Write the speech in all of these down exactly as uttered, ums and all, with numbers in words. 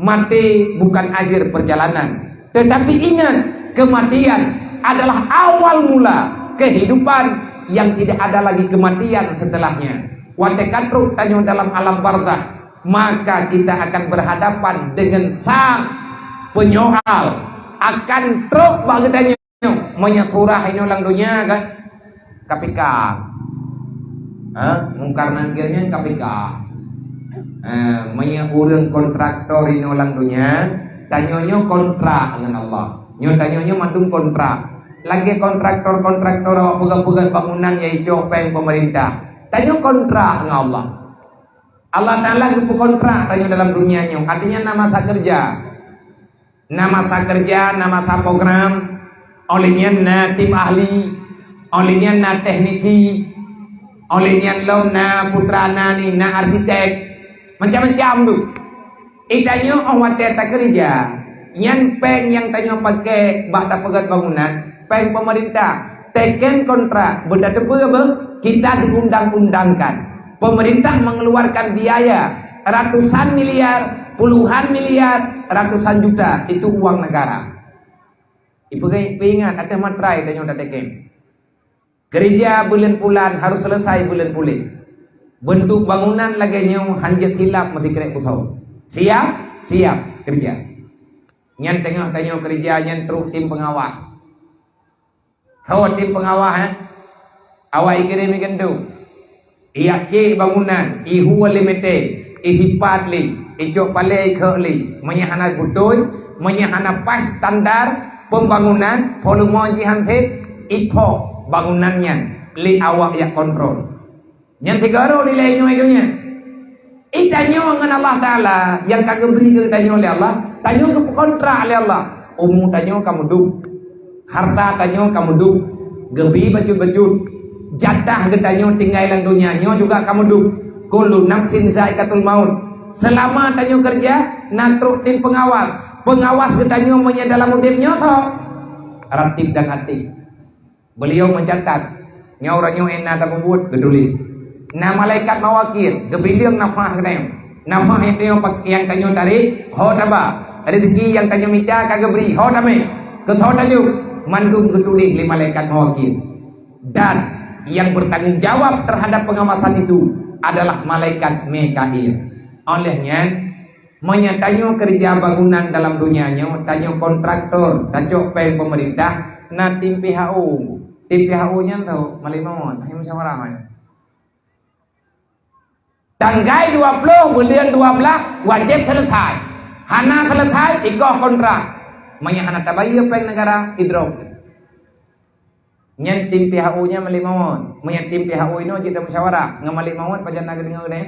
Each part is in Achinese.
Mati bukan akhir perjalanan, tetapi ingat, kematian adalah awal mula kehidupan yang tidak ada lagi kematian setelahnya. Watée ka trok tanyoe dalam alam barzakh, maka kita akan berhadapan dengan sang penyoal, akan trok bak geutanyoe. Meunyoe surah inoe lam donya kan, K P K. Ha? Mungkar Nakir nyan K P K. Ha, meunyoe ureuëng kontraktor inoe lam donya, tanyoe nyoe kontrak ngon Allah. Nyoe tanyoe nyoe mandum kontrak. Lagée kontraktor-kontraktor awak peugah-peugah bangunan nyang icok péng pemerintah. Tanyoe kontrak ngon Allah. Allah Taala geupeukontrak tanyoe dalam dunia nyoe. Artinya na masa kerja. Na masa kerja, na masa program, oleh nyan na tim ahli, oleh nyan na teknisi, oleh nyan lom na putra nani, na arsitek, macam-macam tu. Itanyoe óh watée takeureuja, nyan péng nyang tanyoe pakai bak tapeugét bangunan, péng pemerintah, teken kontrak, beutateupeue beuh, kita diundang-undangkan. Pemerintah mengeluarkan biaya ratusan miliar, puluhan miliar, ratusan juta, itu uang negara. Ipeugét, peuingat, ateueh matra tanyoe tateken. Keureuja buleuen pulan harus selesai buleuen puléh. Beuntuk bangunan lagée nyoe hanjeuet hilap meusikrek beusoe. Siap? Siap keureuja. Nyan teungoh tanyoe keureuja nyan trok tim peungawas. Ho tim peungawas, eh? Awai kirém ié geundu. Iyak cek bangunan, ihue lé mete, isipat lé, icok palée ikheuk lé. Meunyoe hana beutôi, meunyoe hana pas standar pembangunan, volume jih han sép, iphok bangunan nyan lé awak yak kontrol. Nyan sigoe nilai nyoe donya. Itanyoe ngon Allah Taala nyang ka geubri keu tanyoe lé Allah, tanyoe geupeukontrak lé Allah. Umu tanyoe ka mudub, harta tanyoe ka mudub, geubi bacut-bacut. Jatah geutanyoe tinggai lam donya nyoe juga ka mudub. Kullu nafsin zaiqatul maut. Seulama tanyoe keureuja, na trok tim peungawas. Peungawas geutanyoe meunyoe dalam udeb nyoe tho, ratib dan atid. Beliau mencatat, nyoe uroe nyoe na tapeubuet, geutuléh. Na malaikat mawakil, geubileueng nafah geutanyoe. Nafah nyang tanyoe pak-, nyang tanyoe tarek, ho taba. Rezeki nyang tanyoe mita ka geubri, ho tamé. Keu ho tanyoe, mandum geutuléh lé malaikat mawakil. Dan yang bertanggung jawab terhadap pengawasan itu adalah malaikat Mikail. Oleh nyan, meunyoe tanyoe keureuja bangunan dalam donya nyoe, tanyoe kontraktor, tacok péng pemerintah, na tim P H U. Tim P H U nyan tho, malék mawöt, hai musyawarah nyan. Tanggai dua ploh buleuen dua blaih wajéb selesai. Hana selesai, ikoh kontrak. Meunyoe hana tabayeue péng negara, idrop. Nyan tim P H U nyan malék mawöt. Meunyoe tim P H U inoe jeuet musyawarah, ngon malék mawöt pajan na geudeungoe deh.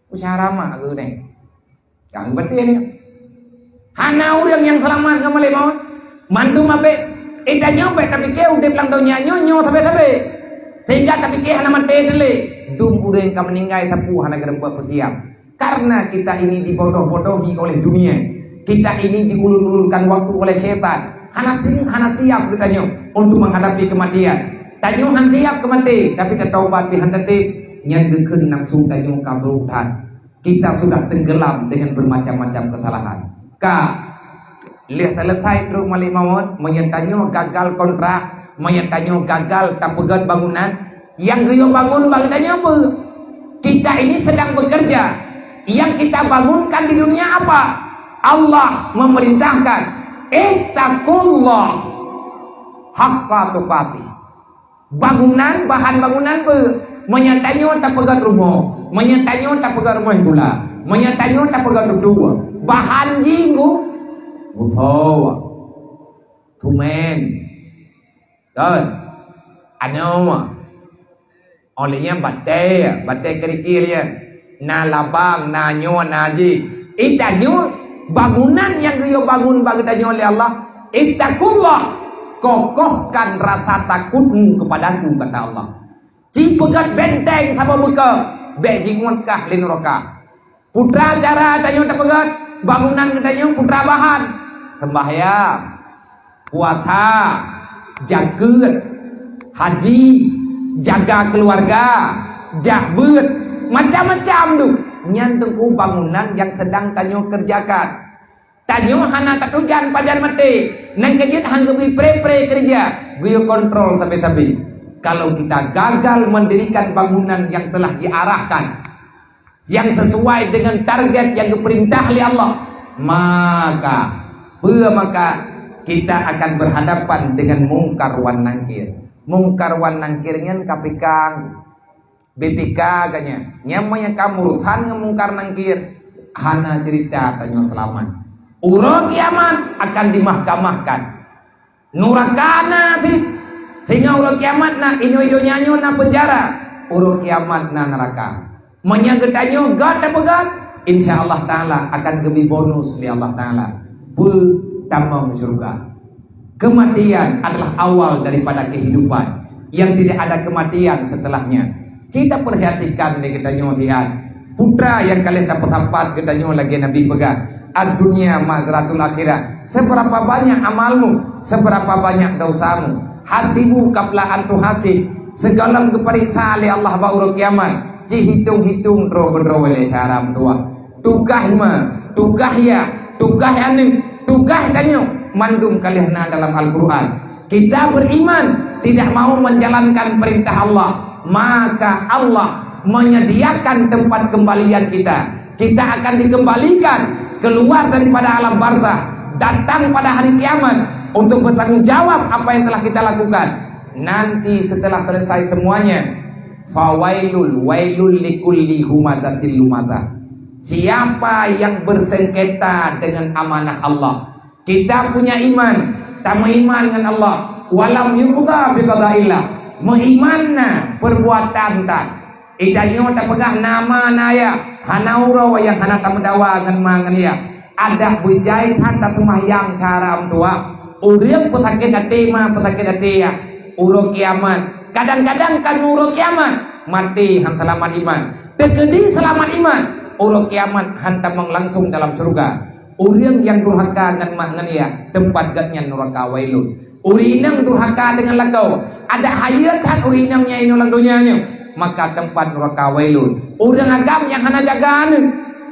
Musyawarah mak geudeungoe. Nyang penting nyoe. Hana ureuëng nyang seulamat ngon malék mawöt. Mandum abéh, eh, tanyoe bék tapike udeb lam donya nyoe, nyoe sabe-sabe. Sehingga tapike hana maté teulé. Dum ureuëng ka meuninggai sapeue hana geureumpok peusiab. Karena kita ini dibodoh-bodohi oleh dunia. Kita ini diulur-ulurkan waktu oleh setan. Hana si-, hana siap geutanyoe untuk menghadapi kematian. Tanyoe han siap keu maté, tapi tataubat pih han tatem. Nyan geukheun nafsu tanyoe ka brok that. Kita sudah tenggelam dengan bermacam-macam kesalahan. Ka lheueh selesai trok malék mawöt, meunyoe tanyoe gagal kontrak, meunyoe tanyoe gagal tapeugöt bangunan, nyang geuyue bangun bak geutanyoe peue? Kita ini sedang bekerja. Yang kita bangunkan di dunia apa? Allah memerintahkan, "Ittaqullah haqqa tuqatih." Bangunan, bahan bangunan peue? Meunyoe tanyoe tapeugöt rumoh, meunyoe tanyoe tapeugöt rumoh gula, meunyoe tanyoe tapeugöt dudoe, bahan jih ngon busoe, sumen, kan? Anoe. Óh lheueh nyan batée, batée keurikil nyan. Na labang, na nyoe, na jih. Eh, tanyoe, bangunan nyang geuyue bangun bak geutanyoe lé Allah, "Ittaqullah, kokohkan rasa takutmu kepada-Ku," kata Allah. Ci peugöt benteng saboh beuke, bék jinguet kah lé nuraka. Peue cara tanyoe tapeugöt bangunan geutanyoe, peue bahan? Seumbahyang, puasa, jakeuet, haji, jaga keuluwarga, jak beuet, macam-macam tu. Nyan teungku bangunan nyang seudang tanyoe keureujakan. Tanyoe hana tatujan pajan maté, nyang keujeuet han geubri pre-pre keureuja, geuyue kontrol sabe-sabe. Kalau kita gagal mendirikan bangunan yang telah diarahkan, yang sesuai dengan target yang diperintah oleh Allah, maka, peue maka, kita akan berhadapan dengan Mungkar wan Nakir. Mungkar wan Nakir nyan ka pikang, B P K ka nyan. Nyan meunyo ka meurusan ngon Mungkar Nakir, hana cerita tanyoe seulamat. Uroe kiamat akan dimahkamahkan. Nuraka na sit, sehingga uroe kiamat na, inoe donya nyoe na penjara, uroe kiamat na neraka. Meunyo geutanyoe göt tapeugöt, insya Allah Taala akan geubri bonus lé Allah Taala. Beutamong syurga. Kematian adalah awal daripada kehidupan. Yang tidak ada kematian setelahnya. Kita perhatikan lé geutanyoe hian. Putra nyang ka lheueh tapeusapat geutanyoe lagée Nabi peugah, "Ad-dunya mazratul akhirah." Seberapa banyak amalmu, seberapa banyak dosamu. Hasibu qabla an tuhasib. Sigohlom geupareksa lé Allah bak uroe kiamat, jihitong-hitong droe-droe lé syara meutuah. Tugaih ma, tugaih yah, tugaih aneuëk, tugaih tanyoe, mandum ka lheueh na dalam Al-Quran. Kita beriman, tidak mau menjalankan perintah Allah, maka Allah menyediakan tempat kembalian kita. Kita akan dikembalikan keluar daripada alam barzah, datang pada hari kiamat untuk bertanggung jawab apa yang telah kita lakukan. Nanti setelah selesai semuanya, fawailul, wailul likulli humazatil lumazah. Siapa yang bersengketa dengan amanah Allah, kita punya iman, tameuiman ngon Allah. Walam yuqda biqadaillah. Meuiman na, perbuatan tan. Itanyoe tapeugah na ma na yah, hana uroe nyang hana tameudawa ngon ma ngon yah. Adak beujai that taseumayang syara meutuah. Ureuëng peusakét até ma, peusakét até yah. Uroe kiamat. Kadang-kadang kan uroe kiamat, maté han seulamat iman. Teukeudi seulamat iman, uroe kiamat han tamong langsung dalam syeuruga. Ureuëng nyang durhaka ngon mak ngon yah, teumpat gobnyan nuraka wailun. Ureuëng nyang durhaka deungon lakoe, adak hayeu that ureuëng nyang nyan inoe lam donya nyoe, maka teumpat nuraka wailun. Ureuëng agam nyang hana jaga aneuëk,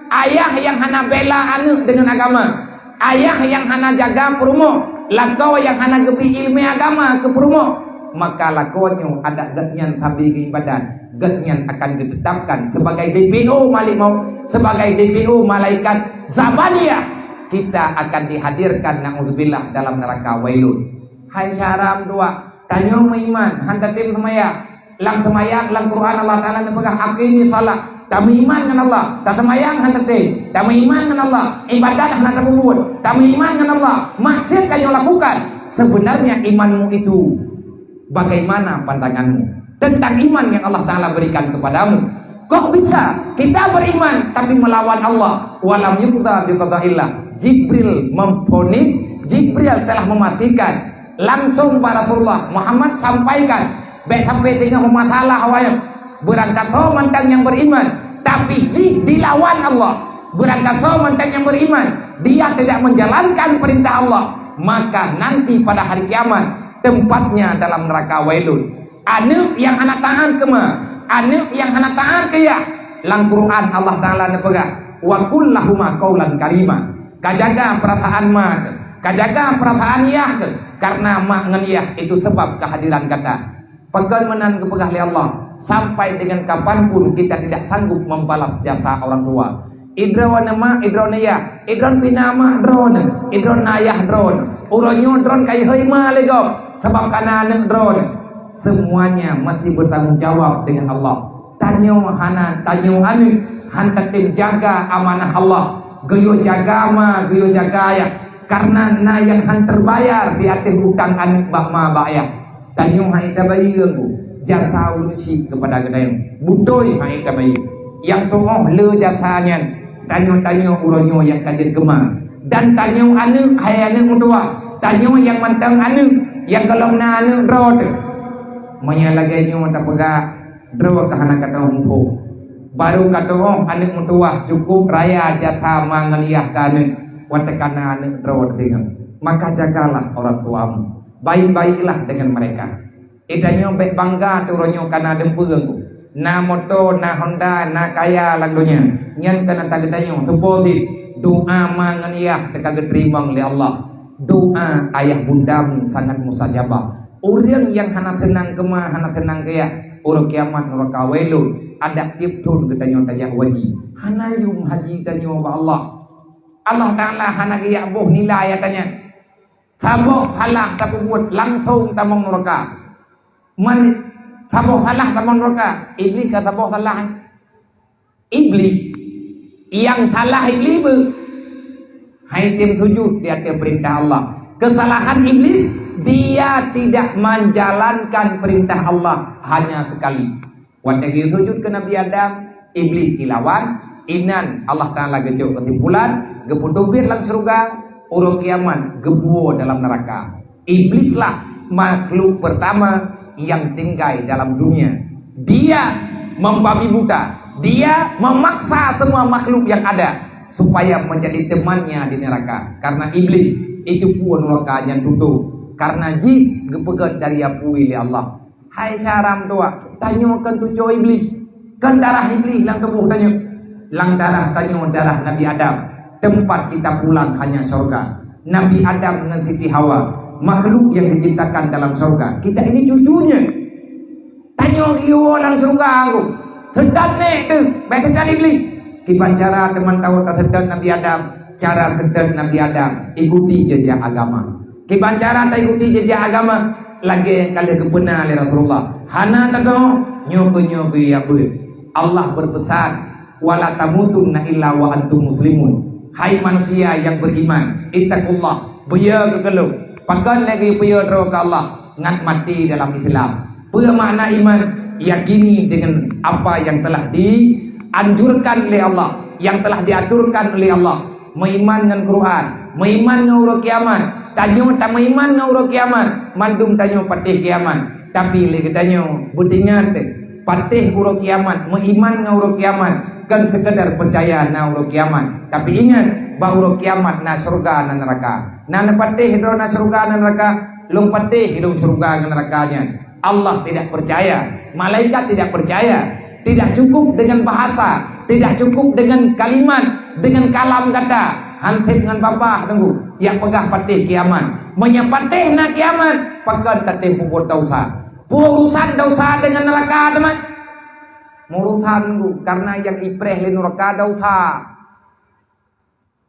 ayah nyang hana bela aneuëk deungon agama, ayah nyang hana jaga peurumoh, lakoe nyang hana geubri iéleumé agama keu peurumoh, maka lakoe nyoe adak gobnyan sabe geuibadat, gobnyan akan geuteutapkan sebagai D P O malik maut, sebagai D P O malaikat Zabaniyah. Kita akan dihadirkan, na'udzubillah, dalam neraka wailun. Hai syara meutuah, tanyoe meuiman, han tatem seumayang. Lam seumayang, lam Quran Allah Taala neupeugah, "Aqimis shalah." Tameuiman ngon Allah, taseumayang han tatem. Tameuiman ngon Allah, ibadat hana tapeubuet. Tameuiman ngon Allah, maksiat tanyoe lakukan. Sebenarnya imanmu itu bagaimana pandanganmu tentang iman yang Allah Taala berikan kepadamu? Kok bisa kita beriman tapi melawan Allah? Walam yuqda biqadaillah. Jibril memvonis, Jibril telah memastikan langsung bak Rasulullah, "Muhammad, sampaikan, bék sampai teungoh meumasalah awaknyan. Beurangkasoe mantong nyang beriman, tapi jih dilawan Allah. Beurangkasoe mantong nyang beriman, dia tidak menjalankan perintah Allah, maka nanti pada hari kiamat tempatnya dalam neraka wailun." Aneuëk nyang hana taát keu ma, aneuëk nyang hana taát keu yah. Lam Quran Allah Taala neupeugah, "Wa qul lahuma qaulan karima." Kajaga perasaan ma keuh, kajaga perasaan yah keuh, karena mak ngon yah itu sebab kehadiran gata. Pakon meunan geupeugah lé Allah, sampai dengan kapan pun kita tidak sanggup membalas jasa orang tua. Idroe neuh mak, idroe neuh yah, idroe pih na mak droeneuh, idroe na yah droeneuh. Uroe nyoe droeneuh ka ihôi ma lé gob, sabab ka na aneuëk droeneuh. Semuanya mesti bertanggung jawab dengan Allah. Tanyoe hana, tanyoe aneuëk han tatem jaga amanah Allah. Geuyue jaga ma, geuyue jaga yah. Karena na nyang han terbayar di ateueh utang aneuëk bak ma bak yah. Tanyoe han tabayeue jasa ureuëng syik keupada geutanyoe. Beutôi han tabayeue. Nyang tuoh le jasa nyan, tanyoe-tanyoe uroe nyoe nyang ka jeuet keuma. Dan tanyoe aneuëk, hai aneuëk meutuah, tanyoe nyang mantong aneuëk, nyang gohlom na aneuëk droe teuh. Meunyoe lagée nyoe tapeugah, droe ka hana gata muphom. Baru ka tuoh aneuëk meutuah, cukup raya jasa ma ngon yah keu aneuëk, watée ka na aneuëk droe teuh deungon. Maka jagalah orang tuamu, baik-baiklah dengan mereka. Geutanyoe bék bangga teuh uroe nyoe ka na dum peue, na moto, na Honda, na kaya lam donya. Nyan ka na geutanyoe, seupôt cit. Doa ma ngon yah teuka geuteurimong lé Allah. Doa ayah bundamu sangat mustajabah. Ureuëng nyang hana seunang keu ma, hana seunang keu yah, uroe kiamat nuraka. Wailun, adak tieb thon geutanyoe tajak haji. Hana yum haji tanyoe bak Allah. Allah Taala hana geujak boh nilai geutanyoe. Saboh salah tapeubuet langsong tamong nuraka. Man, saboh salah tamong nuraka. Iblih ka saboh salah. Iblih. Nyang salah Iblih beu. Hai tem sujud di ateueh perintah Allah. Kesalahan Iblis, dia tidak menjalankan perintah Allah hanya sekali. Watée geusujud keu Nabi Adam, Iblih ilawan, inan Allah Taala geujok keusimpulan, geupeuteubiet lam syeuruga, uroe kiamat geupuwoe dalam neuraka. Iblislah makhluk pertama yang tinggai dalam dunia. Dia membabi buta, dia memaksa semua makhluk yang ada supaya menjadi temannya di neraka. Karena Iblis itu pun neraka yang tutup. Karena jih geupeugét dari apui lé Allah. Hai syara meutuah, tanyoe kon cucoe Iblih, kon darah Iblih lam tuboh tanyoe. Lam darah tanyoe darah Nabi Adam, teumpat kita pulang hanya syeuruga. Nabi Adam ngon Siti Hawa, makhluk yang diciptakan dalam syeuruga. Kita ini cucunya. Tanyoe geuwoe lam syeuruga aku. Seudot nèk teuh, bèk seudot Iblih. Kiban cara teuma tawöt taseudot Nabi Adam, cara seudot Nabi Adam, ikuti jejak agama. Kiban cara taikuti jejak agama, lagèe nyang ka lheueh geupeuna lé Rasulullah. Hana tadong, nyoe keuh nyoe keuh ya beuet. Allah berpesan, "Wala tamutunna illa wa antum muslimun." Hai manusia yang beriman, ittaqullah, beuyo keu gohlom. Pakon lagèe beuyo droe keu Allah, ngat maté dalam Islam. Peue makna iman? Yakini dengan apa yang telah dianjurkan oleh Allah, yang telah diaturkan oleh Allah. Meuiman ngon Quran, meuiman ngon uroe kiamat. Tanyoe tameuiman ngon uroe kiamat, mandum tanyoe patéh kiamat. Tapi lé geutanyoe beutingat, patéh uroe kiamat, meuiman ngon uroe kiamat, kon sekadar peucaya na uroe kiamat. Tapi ingat, bak uroe kiamat na syeuruga, na neuraka. Na neupatéh droe na syeuruga, na neuraka, lôn patéh droe syeuruga ngon neuraka nyan. Allah tidak percaya, malaikat tidak percaya. Tidak cukup dengan bahasa, tidak cukup dengan kalimat, dengan kalam gata. Hantom ngon babah teungku, nyang peugah patéh kiamat. Meunyoe patéh na kiamat, pakon tatem peubuet desya. Peue urusan desya dengan neuraka teuma? Meurusan teungku, karena nyang ipreh lé neuraka desya.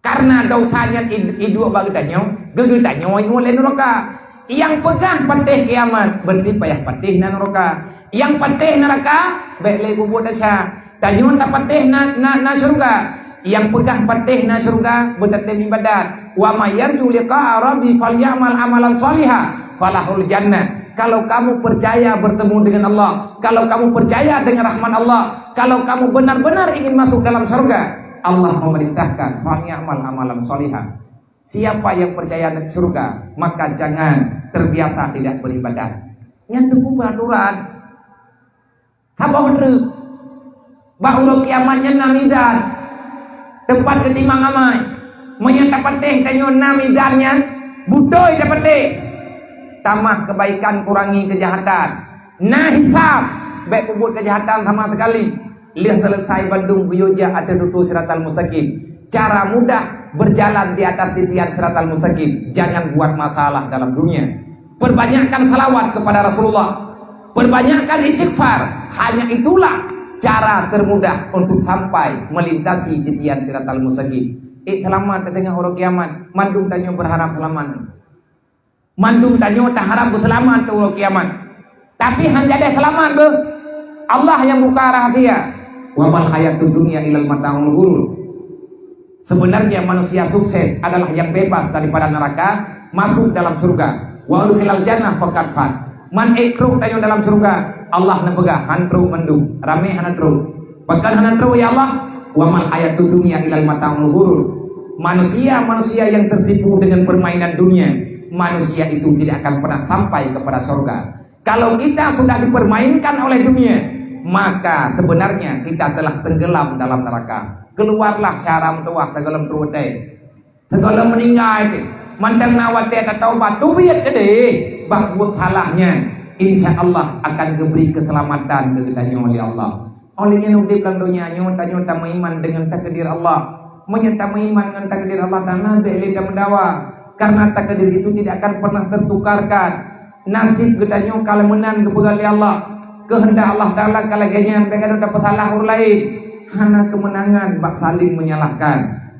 Karena desya nyan i-, iduek bak geutanyoe, geu-, geutanyoe ingat lé neuraka. Nyang peugah patéh kiamat, berarti payah patéh na neuraka. Nyang patéh neuraka, bèk lé peubuet desya. Tanyoe tapatéh na, na, na syeuruga. Nyang peugah patéh na syeuruga, beutatem ibadat. "Wa may yarju liqa'a rabbi falyamal amalan shaliha, falahul jannah." Kalau kamu percaya bertemu dengan Allah, kalau kamu percaya dengan rahmat Allah, kalau kamu benar-benar ingin masuk dalam syeuruga, Allah memerintahkan, "Falyamal amalan shaliha." Siapa yang percaya syeuruga, maka jangan terbiasa tidak beribadat. Nyan teungku peraturan. Saboh treuk. Bak uroe kiamat nyan na mizan. Teumpat geutimang amai. Meunyoe tapatéh tanyoe na mizan nyan, beutôi tapatéh. Tamah kebaikan, kurangi kejahatan. Na hisab, bèk peubuet kejahatan sama sekali. Lheueh selesai bandum geuyue jak ateueh dutu siratal mustaqim. Cara mudah berjalan di atas titian siratal mustaqim. Jangan buat masalah dalam dunia. Perbanyakkan salawat kepada Rasulullah. Perbanyakkan istighfar. Hanya itulah cara termudah untuk sampai melintasi titian siratal mustaqim. Eh, seulamat di teungoh uroe kiamat. Mandum tanyoe berharap seulamat. Mandum tanyoe taharap beuseulamat di uroe kiamat. Tapi han jadeh seulamat beuh. Allah nyang buka rahasia. "Wa mal hayatud dunya illa mata'ul ghurur." Sebenarnya manusia sukses adalah yang bebas daripada neraka, masuk dalam surga. "Wa udkhilal jannah faqad faz." Man ék trok tanyoe dalam surga, Allah neupeugah, "Han trok mandum, ramé hana trok." Pakon hana trok, ya Allah? "Wa mal hayatud dunya illa mata'ul ghurur." Manusia-manusia yang tertipu dengan permainan dunia, manusia itu tidak akan pernah sampai kepada surga. Kalau kita sudah dipermainkan oleh dunia, maka sebenarnya kita telah tenggelam dalam neraka. Keluarlah syara meutuwah sigohlom trok watèe. Sigohlom meuninggai teuh. Mantong na watèe tataubat, teubiet keudeh bak buet salah nyan. Insya Allah akan geubri keuseulamatan keu geutanyoe lé Allah. Óh lheueh nyan udép lam donya nyoe, tanyoe tameuiman deungon takdir Allah. Meunyoe tameuiman ngon takdir Allah Taala, bék lé tameudawa, karena takdir itu tidak akan pernah tertukarkan. Nasib geutanyoe ka lheueh meunan geupeugah lé Allah. Keuheundak Allah Taala ka lagée nyan, bék geutanyoe tapeusalah ureuëng laén. Hana keumeunangan bak saling menyalahkan.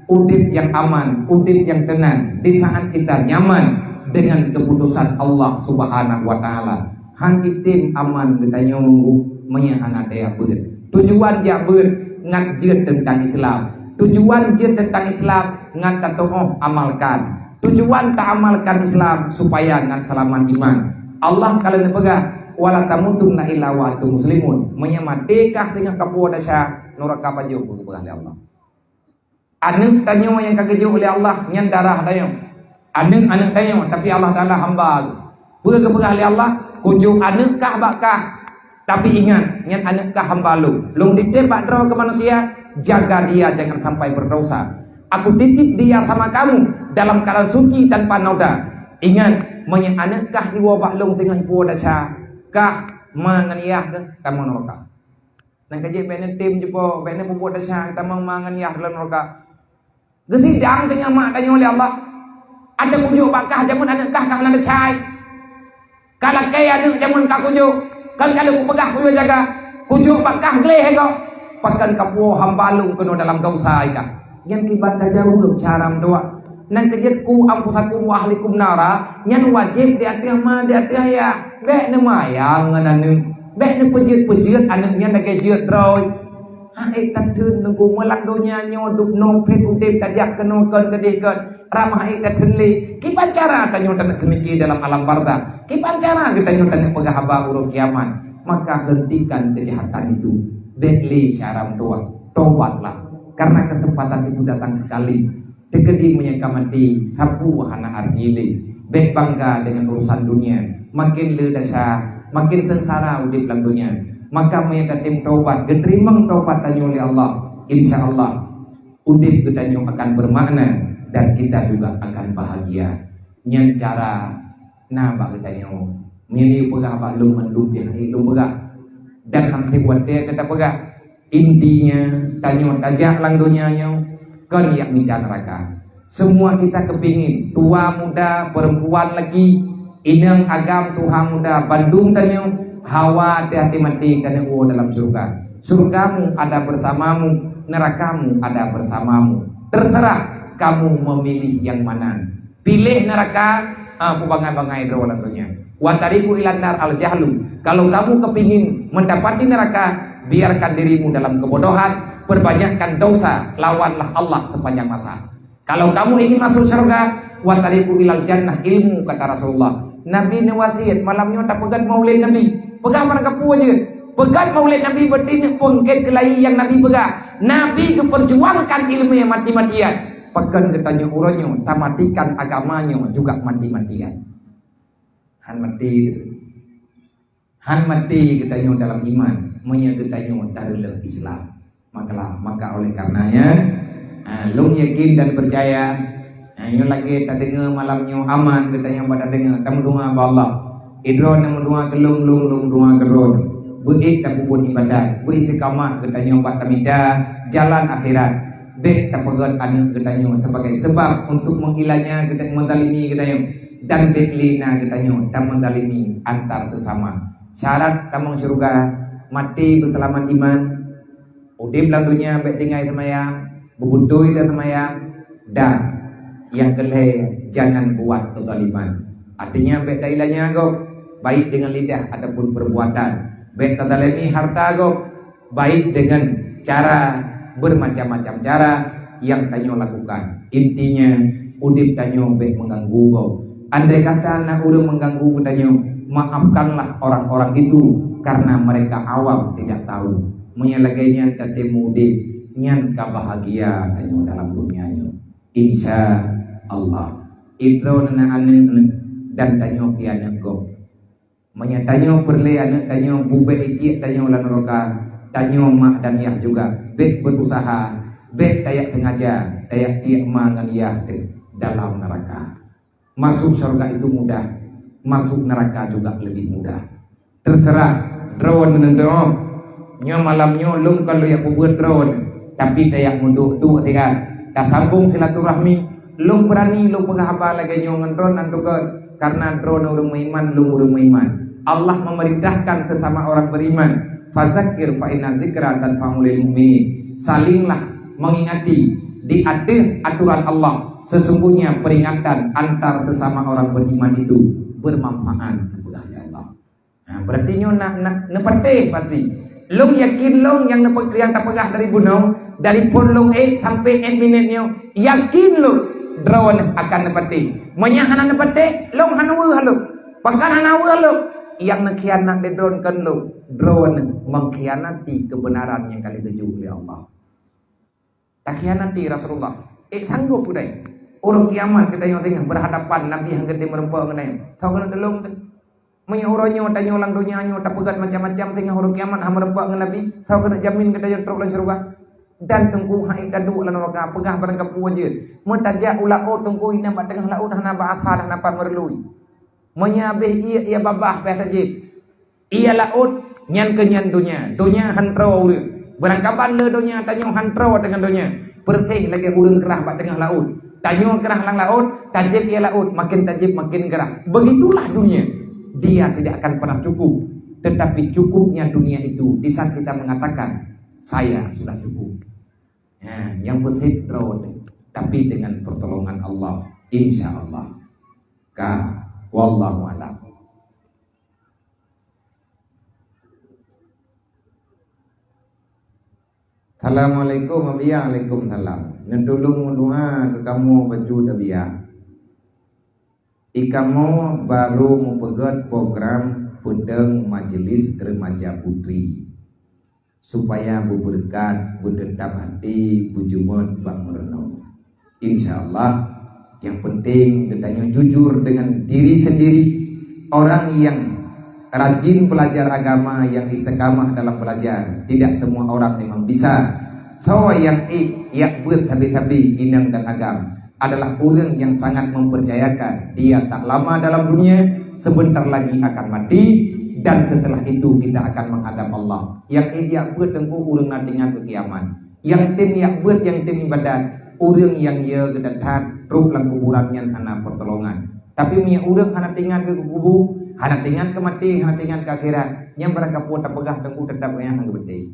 Udeb nyang aman, udeb nyang teunan di saat kita nyaman dengan keputusan Allah Subhanahu wa Taala. Han item aman geutanyoe meunyoe hana tajak beuet. Tujuan jak beuet ngat jeuet teuntang Islam. Tujuan jeuet teuntang Islam ngat tatuoh amalkan. Tujuan taamalkan Islam supaya ngat seulamat iman. Allah ka lheueh neupeugah, "Wala tamutunna illa wa antum muslimun." Meunyoe maté kah teungoh kapuwoe desya, nuraka pajoh geupeugah lé Allah. Aneuëk tanyoe nyang ka geujok lé Allah nyan darah tanyoe. Aneuëk-aneuëk tanyoe, tapi Allah Taala hamba geuh. Peue geupeugah lé Allah? Kujok aneuëk kah bak kah. Tapi ingat, nyan aneuëk kah hamba lôn. Lôn titeb bak droe keu manusia, jaga dia jangan sampai berdosa. Aku titip dia sama kamu dalam keadaan suci tanpa noda. Ingat, meunyoe aneuëk kah jiwoe bak lôn teungoh jipuwoe desya, kah ma ngon yah geuh tamong nuraka. Nyan ka jeuet bék neutem jipo, bék neupeubuet desya tamong ma ngon yah dalam nuraka. Geusidang teungoh mak tanyoe lé Allah. Adak kujok bak kah jameun aneuëk kah ka hana desya. Ka lakée aneuëk jameun ka kujok, kan ka lheueh kupeugah kujok jaga. Kujok bak kah gleh gob. Pakon kapuwoe hamba lôn keunoe dalam desya kah. Nyan kiban tajaweueb cara meudoá. Nyan ka jeuet, "Qu anfusakum wa ahlikum nara," nyan wajéb di ateueh ma, di ateueh yah. Bék neumayang ngon aneuëk. Bék neupeujeuet-peujeuet aneuëk nyan lagée jeuet droe. Hai tatheun neugeumeue lam donya nyoe dub noe phét udeb tajak keunoe kon keudeh kon. Ramah hai tatheun lé. Kiban cara tanyoe taneuk seumiki dalam alam barzakh? Kiban cara geutanyoe taneuk peugah haba uroe kiamat? Maka hentikan kejahatan itu. Bék lé cara meudoá. Tobatlah. Karena kesempatan itu datang sekali. Teukeudi meunyoe ka maté, sapeue hana arti lé. Bék bangga deungon urusan dunia. Makin le desya, makin seungsara udeb lam dunia. Maka meunyoe tatem tobat, geuteurimong tobat tanyoe lé Allah, insya Allah udeb geutanyoe akan bermakna dan kita juga akan bahagia. Nyan cara na bak geutanyoe. Meunyoe peugah bak lôn mandum pih lôn peugah. Dan han teuh watée gata peugah. Intinya, tanyoe tajak lam donya nyoe kon jak mita neuraka. Semua kita kepingin, tua muda, perempuan laki, inong agam, tuha muda, bandum tanyoe hawa teuh até maté taneuk woe dalam syurga. Syurgamu ada bersamamu, nerakamu ada bersamamu. Terserah kamu memilih yang mana. Piléh neuraka, ah, peubangai-bangai droe lam donya. Wa tariqu ilan nar al jahlu. Kalau kamu kepingin mendapati neraka, biarkan dirimu dalam kebodohan, perbanyakkan dosa, lawanlah Allah sepanjang masa. Kalau kamu ingin masuk syurga, wa tariqu ilal jannah ilmu, kata Rasulullah. Nabi neuwasiet malam nyoe tapeugét maulid Nabi. Peugah bak kapeue jeuet. Peugét maulid Nabi berarti neupeuget keulayi nyang Nabi peugah. Nabi geuperjuangkan ilmu nyang mati-matian. Pakon geutanyoe uroe nyoe tamatikan agama nyoe juga mati-matian. Han mati. Han mati geutanyoe dalam iman, meunyoe geutanyoe tareuleuh Islam. Makalah, maka oleh karenanya, ha, lôn yakin dan percaya, ha, nyoe lagée tadeungoe malam nyoe aman geutanyoe bak tadeungoe, tameudoa bak Allah. Idroe nyang meudoa keu lôn, lôn, lôn meudoa keu droe. Beuék tapeubuet ibadat, beuistiqamah geutanyoe bak tamita jalan akhirat. Bék tapeugét aneuëk geutanyoe sebagai sebab untuk menghilangnya geuta-, menzalimi geutanyoe. Dan bék lé na geutanyoe tamenzalimi antar sesama. Syarat tamong syeuruga, maté beuseulamat iman, udeb lam donya bék tinggai seumayang, beubutôi dan seumayang, dan nyang keulhée jangan buat keuzaliman. Artinya bék tailanya gob, baik dengan lidah ataupun perbuatan. Bék tazalimi harta gob, baik dengan cara bermacam-macam cara yang tanyoe lakukan. Intinya, udeb tanyoe bék mengganggu gob. Andai kata na ureuëng mengganggu geutanyoe, maafkanlah orang-orang itu karena mereka awam tidak tahu. Meunyoe lagée nyan tatem udeb, nyan ka bahagia tanyoe dalam dunia nyoe. Insya Allah. Idroe na aneuëk dan tanyoe pih aneuëk gob. Meunyoe tanyoe peureulée aneuëk tanyoe bubek itiek tanyoe lam neuraka, tanyoe mak dan yah juga bék beurusaha, bék tajak teungaja, tajak tiek ma ngon yah teuh dalam neuraka. Masuk syurga itu mudah, masuk neraka juga lebih mudah. Terserah droe neuneuk. Nyoe malam nyoe lôn kon lôn jak peubuet droe, tapi tajak meuduek-duek siat, Tasambong silaturahmi, lôn beurani lôn peugah haba lagée nyoe ngon droeneuh, nan teuka, karena droeneuh ureuëng meuiman, lôn ureuëng meuiman. Allah memerintahkan sesama orang beriman, "Fazakir fa inna zikra tanfa'ul mu'minin." Salinglah mengingati di ateueh aturan Allah, sesungguhnya peringatan antar sesama orang beriman itu bermanfaat, peugah lé Allah. Nah, berarti nyoe nak, nak neupatéh pasti. Lôn yakin lôn nyang neupe-, nyang tapeugah dari bunoe, dari phon lôn ék sampai ék minét nyoe, yakin lôn droeneuh akan neupatéh. Meunyo hana neupatéh, lôn hana weueh lôn. Pakon hana weueh lôn? Nyang neukhianat lé droeneuh kon lôn, droeneuh mengkhianati kebenaran nyang ka lheueh geujok lé Allah. Takhianati Rasulullah. Eh, sanggob peudai. Uroe kiamat geutanyoe teungoh berhadapan, Nabi han geutem meureumpok ngon nyan. Soe keuneuk tulông teuh? Meunyoe uroe nyoe tanyoe lam donya nyoe tapeugét macam-macam, teungoh uroe kiamat han meureumpok ngon Nabi, soe keuneuk jamin geutanyoe trok lam syeuruga? Dan Teungku han ék taduek lam neuraka, peugah barang kapeue jeuet. Meutajak u laôt Teungku, inan bak teungoh laôt hana bak asa, hana pat meurului. Meunyoe habéh ié, ié babah payah tajieb. Ié laôt, nyan keuh nyan donya. Donya han troe ureuëng. Beurangkaban le donya, tanyoe han troe teungoh donya. Peureséh lagée ureuëng krah bak teungoh laôt. Tanyoe krah lam laôt, tajieb ié laôt, makin tajieb makin krah. Begitulah dunia. Dia tidak akan pernah cukup. Tetapi cukupnya dunia itu di saat kita mengatakan, "Saya sudah cukup." Ha, nyang peunteng droe teuh, tapi dengan pertolongan Allah, insya Allah. Ka, wallahu a'lam. Assalamualaikum, Abiya. Waalaikumsalam. Neutulông meudoa keu kamoe bacut, Abiya. I kamoe barô meupeugét program peudong Majelis Remaja Putri, supaya beubeureukat, beuteutap até, beujeumeut bak meurunoe. Insya Allah, yang penting geutanyoe jujur dengan diri sendiri. Orang yang rajin belajar agama, yang istiqamah dalam belajar, tidak semua orang memang bisa. Soe nyang ék jak beuet sabe-sabe inong dan agam adalah ureuëng yang sangat mempercayakan dia tak lama dalam dunia, sebentar lagi akan mati, dan setelah itu kita akan menghadap Allah. Nyang ék jak beuet Teungku ureuëng na teuingat keu kiamat. Nyang tem jak beuet, nyang tem ibadat, ureuëng nyang ye geudat that trok lam kuburan nyan hana pertolongan. Tapi meunyoe ureuëng hana teuingat keu kubu, hana teuingat keu maté, hana teuingat keu akhirat, nyan barang kapeue tapeugah Teungku teutap nyang hana geubeutôi.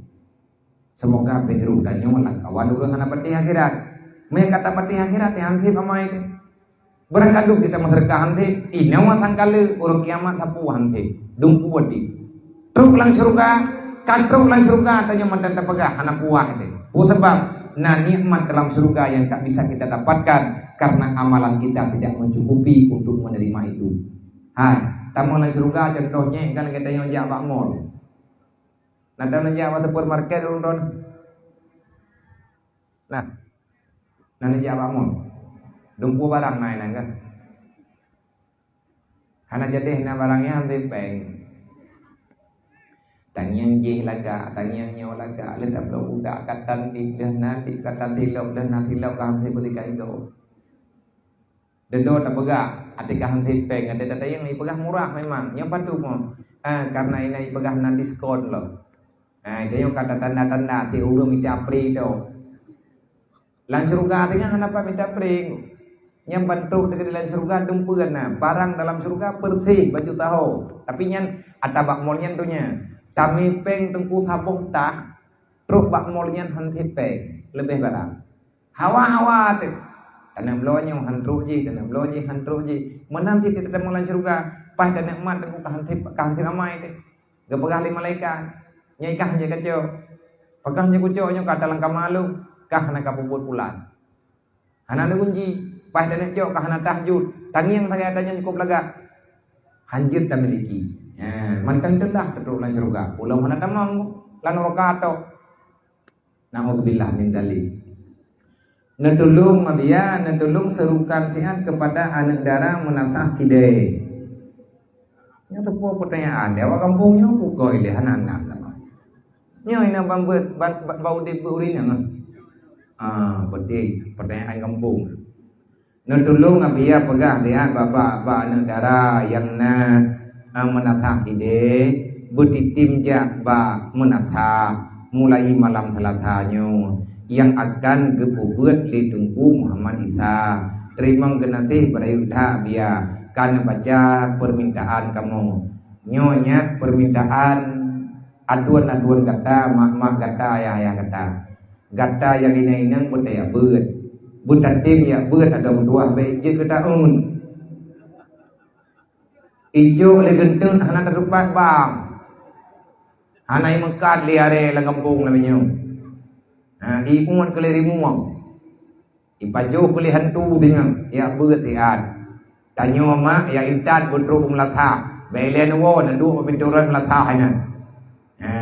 Semoga bék roh tanyoe lam kawan ureuëng hana patéh akhirat. Meunyoe ka tapatéh akhirat, nyan han sép amai teuh. Barangkaduh kita meuseudeukah han sép, inoe sangkaleue, uroe kiamat sapeue han sép. Dum puwati. Trok lam syeuruga, ka trok lam syeuruga tanyoe mantong tapeugah hana puas teuh. Peue sabab? Na nikmat dalam syeuruga yang tak bisa kita dapatkan karena amalan kita tidak mencukupi untuk menerima itu. Hai, tamong lam syeuruga contoh nyang kan geutanyoe jak bak mall. Na teuneuk jak bak supermarket ulôn. Nah, na neujak bak mall. Dumpeue barang na inan kan. Hana jadeh na barang nyan han sép péng. Tangieng jih lagak, tangieng nyoe lagak, lheueh tabloe udak ka tan dih, lheueh na dih ka tan silop, lheueh na silop ka han sép beusikat igoe. Deundoe tapeugah, até ka han sép péng, até tatayang ipeugah murah memang. Nyoe padub mo? Ah, karena inan ipeugah na diskon lom. Ah, tanyoe ka tatanda-tanda, até ureuëng mita pri tu. Lam syeuruga teuh nyan hana pat mita pri. Nyang bantuk teuh di lam syeuruga dumpeue na. Barang dalam syeuruga peureséh baju taho. Tapi nyan ata bak mall nyan donya. Tamé péng Teungku saboh tah, trok bak mall nyan han sép péng. Leubeh barang. Hawa-hawa teuh. Taneuk bloe nyoe han trok jih, taneuk bloe jih han trok jih. Meunan cit tatamong lam syeuruga, paih taneuk mat Teungku ka han sép, ka han sép amai teuh. Geupeugah lé malaikat, "Nyoe kah nyang kacok. Pakon nyang kucok nyoe ka talangkama lôn, kah hana kapeubuet pulan. Hana lôn gunci, paih taneuk cok ka hana tahajud. Tangieng sagai ata nyan cukôp lagak. Han jeuet tamiliki." Nyan, mantong teuh dah tatrok lam syeuruga. Ulôn hana tamong lam neuraka tok. Naudzubillah min dzalik. Neutulông, Abiya, neutulông serukan siat kepada aneuk dara meunasah kidée. Nyoe teupeue peutanyaan, di awak gampông nyoe pukoi lé hana nam nama. Nyoe inan ban beuet, ban, ban, ban udeb beuet ureueng inong. Ah, beutôi, peutanyaan gampông. Neutulông Abiya peugah lihat bak, bak, bak aneuk dara nyang na, a, meunasah ideh, beutitim jak bak meunasah mulai malam Seulasa nyoe. nyang akan geupeubeuet lé Teungku Muhammad Isa. Teurimong geunaséh beurayeuk that, biya ka neubaca peumintaan kamoe. Nyoe nyak peumintaan aduen-aduen gata, mak-mak gata, ayah-ayah gata. Gata nyang inong-inong beuteuyak beuet. Beutatem yak beuet atau meutuah, bék jeuet geuta eun. Ijok lé geunteut hana tatupat bang. Hana imeukat lé aré lam gampông lam nyoe. Ha, iuet keu lé rimueng. Ipajoh keu lé hantu singoh, yak beuet siat. Tanyoe mak yak intat beutrok meulasah. Bék lé neuwoe neuduek bak pintoe rot meulasah nyan. Ha,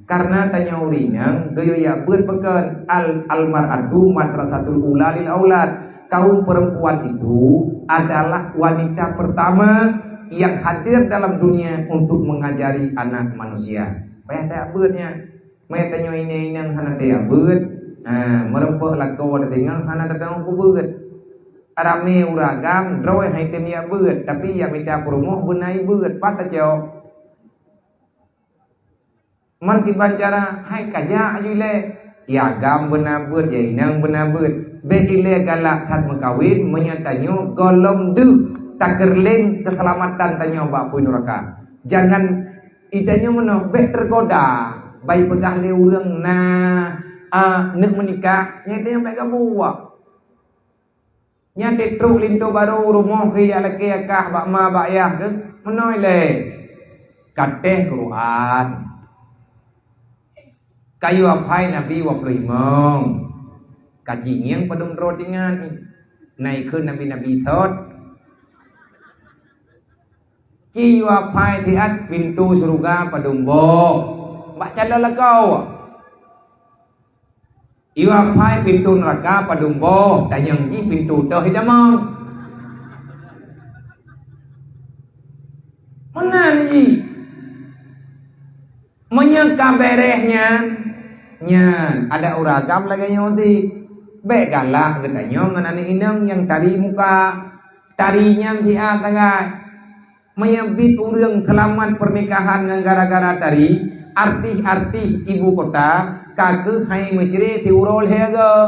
karena tanyoe ureueng inong geuyue yak beuet pakon al-, al-mar'atu madrasatul ula lil aulad. Kaum perempuan itu adalah wanita pertama yang hadir dalam dunia untuk mengajari anak manusia. Payah tayak beuet nyan. Meunyo tanyoe inong-inong hana tayak beuet, ha, meureumpok lakoe tadeungoe hana tadeungoe peubeuet. Ramé ureueng agam droe hai tem yak beuet, tapi yak mita peurumoh beuna yak beuet, pat tacok. Man kiban cara hai kajak aju ilée. Ya agam beuna beuet, ya inong beuna beuet. Bék ilée galak that meukawen, meunyo tanyoe gohlom deuh takeureuléng keuseulamatan tanyoe bak apui nuraka. Jangan itanyoe meunoe bék teugoda, bai peugah lé ureueng na, a, neuk meunikah, nyan itanyoe bék gabuek. Nyan trok linto barô rumoh keu jak lakée akah bak ma bak yah keuh, meunoe lé. Katéh Quran. Kayue aphai Nabi dua puluh lima. Kaji ngieng padum droe tingan. Na ikheun nabi-nabi thot. Ci yue aphai siat pintoe syeuruga padum boh. Bak calon lakoe. Yue aphai pintoe neuraka padum boh, tanyong jih pintoe toh idamong. Meunan jih. Meunyoe ka béréh nyan, nyan adak ureueng agam lagée nyoe di. Bék galak geutanyoe ngon aneuk inong nyang tari muka. Tari nyan siat sagai. Meunyoe biet ureueng seulamat pernikahan ngon gara-gara tari, artis-artis ibu kota ka keuh hai meucre siuroe lhée goe.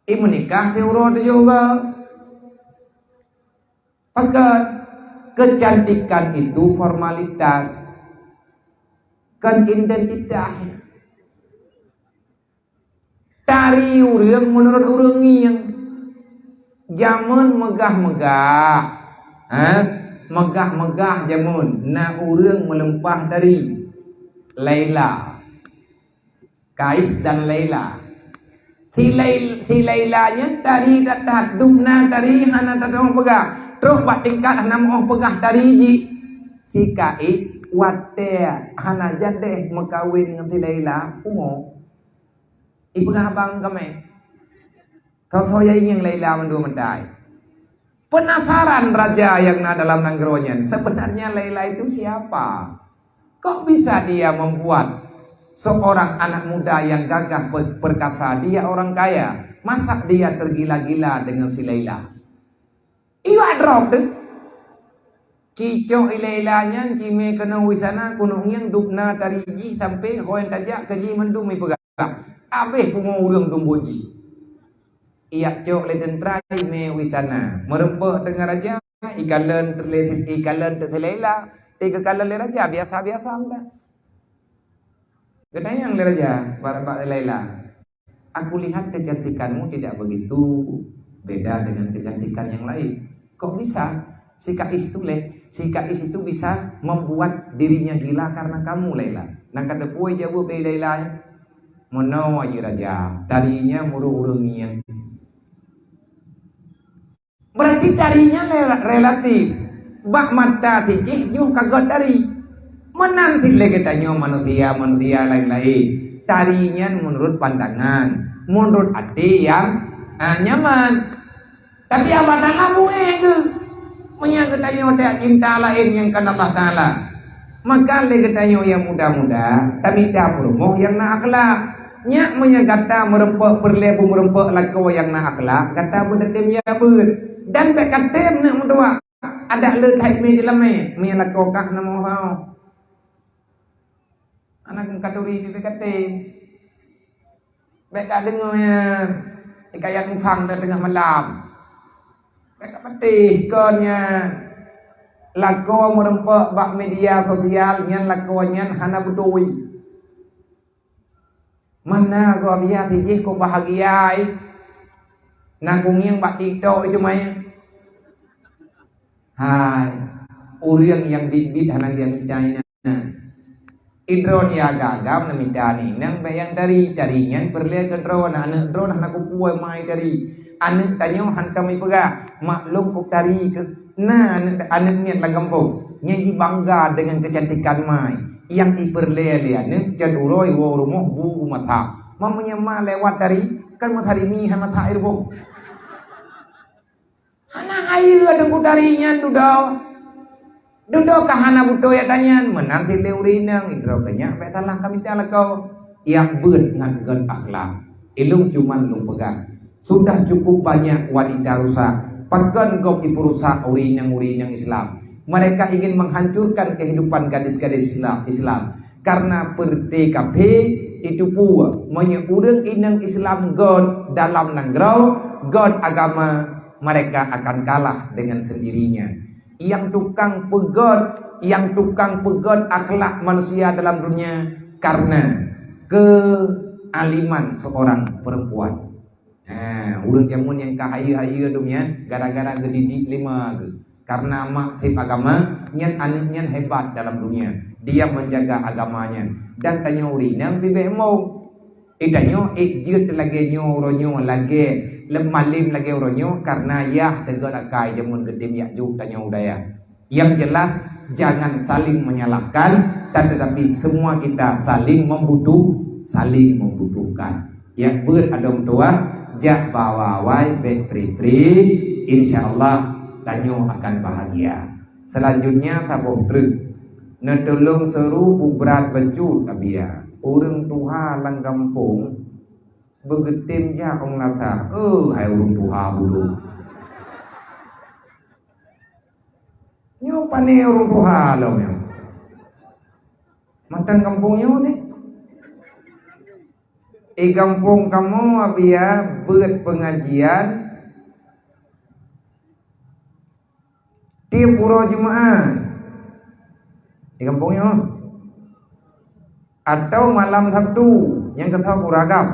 I meunikah siuroe tujoh goe. Pakon? Kecantikan itu formalitas, kon identitas. Tari ureueng meunurot ureueng ngieng. Jameun meugah-meugah, ha? Meugah-meugah jameun na ureueng meuleumpah tari. Laila. Kais dan Laila. Si Lai-, si Laila nyan tari that-that, dubna tari hana tadong peugah. Trok bak tingkat hana meuoh peugah tari jih. Si Kais watée hana jadeh meukawen ngon si Laila, pungo. Ipeugah abang kamé. Tho-tho ya ingieng Laila mandua meutai. Penasaran raja yang na dalam nanggroe nyan, sebenarnya Laila itu siapa? Kok bisa dia membuat seorang anak muda yang gagah per-, perkasa, dia orang kaya, masa dia tergila-gila dengan si Laila? Iwak drob deh. Cicok i Laila nyan cimé keunoe wisana keuneuk ngieng dubna tari jih sampai ho nyang tajak keu jih mandum ipeugah. Abéh pungo ureueng tumbot jih. Iyak cok lé teuntra imé wisana. Meureumpok teungoh raja, ikalon lé, ikalon teuk lé Laila, igeukalon lé raja biasa-biasa meunan. Geutanyong lé raja bak, bak Laila, "Aku lihat kecantikanmu tidak begitu beda dengan kecantikan yang lain. Kok bisa si Kais itu leh, si Kais itu bisa membuat dirinya gila karena kamu, Laila?" Nang ka teupeue jaweueb lé Laila nyan, "Meunoe, Ayu Raja, tari nyan meureuh ureueng ngieng." Berarti tari nyan re-, relatif. Bak mata si jih jih ka göt tari. Meunan cit lé geutanyoe manusia-manusia laén-laén. Tari nyan meunurot pandangan, meunurot até nyang, ah, nyaman. Tapi Allah Taala buet keuh. Meunyoe geutanyoe tak cinta laén nyang kon Allah Taala, maka lé geutanyoe nyang muda-muda, tamita peurumoh nyang na akhlak. Nyak meunyoe gata meureumpok peureulée beumeureumpok lakoe nyang na akhlak, gata beutatem jabeuet. Dan bék katem neuk meutuah. Adak le that mé jeulamé, mé lakoe kah na moho. Anak katuri pih bék katem. Bèk kadeungoe nyan hikayat musang teungoh malam. Bèk kapeutéh kon nyan. Lakoe meureumpok bak media sosial nyan, lakoe nyan hana beutôi. Mana gob ya sijih kok bahagia, eh? Na kungieng bak TikTok itu maya. Hai, ureueng nyang biet-biet hana geumita inan. Idroe nyang agam-agam neumita inan bèk nyang tari, tari nyan peureulèe keu droe, aneuk droe hana kupuwoe mai tari. Aneuk tanyoe hantom ipeugah, "Mak lôn kok tari keuh." Na aneuk, aneuk miet lam gampông, nyan jibangga deungon keucantikan mai. Nyang ipeureulèe lé aneuk, cot uroe iwoe rumoh bu-bu masak. Meunyoe ma lewat tari, kan meusarimih hana masak ié ruboh. Hana hayeue Teungku Tari nyan dudoe. Dudoe ka hana beutôi ata nyan, meunan cit lé ureueng inong, droe keu nyak bèk salah kamita lakoe. Nyang beuet ngon göt akhlak. Ilôn cuman lôn peugah, sudah cukup banyak wanita rusak. Pakon gob ipeurusak ureueng inong-ureueng inong Islam. Mereka ingin menghancurkan kehidupan gadis-gadis Islam, Islam. Karena peureute kafé itu pue, meunyoe ureueng inong Islam göt dalam nanggroe, göt agama, mereka akan kalah dengan sendirinya. Nyang tukang peugöt, nyang tukang peugöt akhlak manusia dalam dunia karena kealiman seorang perempuan. Ha, ureueng jameun nyang ka hayeue-hayeue dum nyan gara-gara geudidik lé ma geuh. Karena mak sép agama, nyan aneuk nyan hebat dalam dunia. Dia menjaga agamanya. Dan tanyoe ureueng inong pih bèk mong. Eh, tanyoe ék jeuet lagèe nyoe uroe nyoe, lagèe lé malem lagèe uroe nyoe, karena yah teugöt akai jameun geutem jak jok tanyoe u dayah. Yang jelas, jangan saling menyalahkan, tetapi semua kita saling membutuh-, saling membutuhkan. Nyang beuet adoe meutuwah, jak bawa awai bèk pri-pri, insya Allah tanyoe akan bahagia. Selanjutnya, saboh treuk. Neutulông seuru brat bacut, Abia. Ureueng tuha lam gampông beugeutem jak u meunasah. Oh, hai ureueng tuha bulu. Nyoe pané ureueng tuha lom nyoe. Mantong gampông nyoe teuh. Di gampông kamoe, Abia, beuet peungajian tiep uroe Jumat. Di gampông nyoe. Atau malam Sabtu, nyang keusab ureueng agam.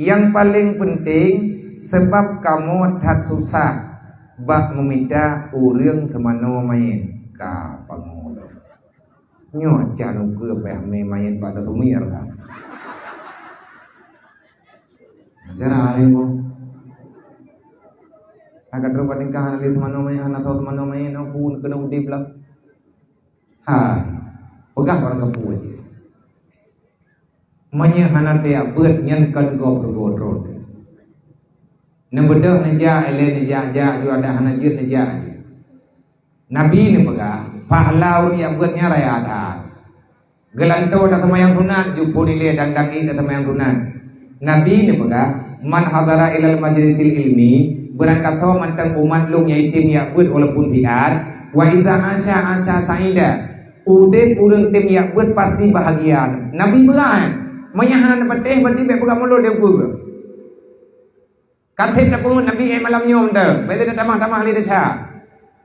Nyang paleng peunteng, sabab kamoe that susah bak meumita ureueng seumanoe manyét. Ka pangoh lom. Nyoe can ukeue payah mé manyét bak tasumir ka. Acara laén boh. Agak trok bak tingkah hana lé seumanoe manyét, hana soe seumanoe manyét, nyoe pun keuneuk udép lah. Hai, peugah barang kapeue jih. Meunyoe hana tajak beuet nyan kon gob rugoe droe. Neubeudôh neujak, ilée neujak-jak, ju adak hana jeuet neujak. Nabi neupeugah, pahala ureueng jak beuet nyan raya that. Geulantoe taseumayang sunat, jupuk ilée dan daki taseumayang sunat. Nabi neupeugah, "Man hadara ilal majlisil ilmi," beurangkasoe mantong umat lôn nyang item jak beuet walaupun siat, "wa iza asya, asya sa'ida." Udeb ureueng tem jak beuet pasti bahagia. Nabi peugah, meunyo hana neupatéh, berarti bèk peugah mulod lé ukeue. Ka sép tapeungeut Nabi, eh, malam nyoe mantong, bèk lé tatamah-tamah lé desya.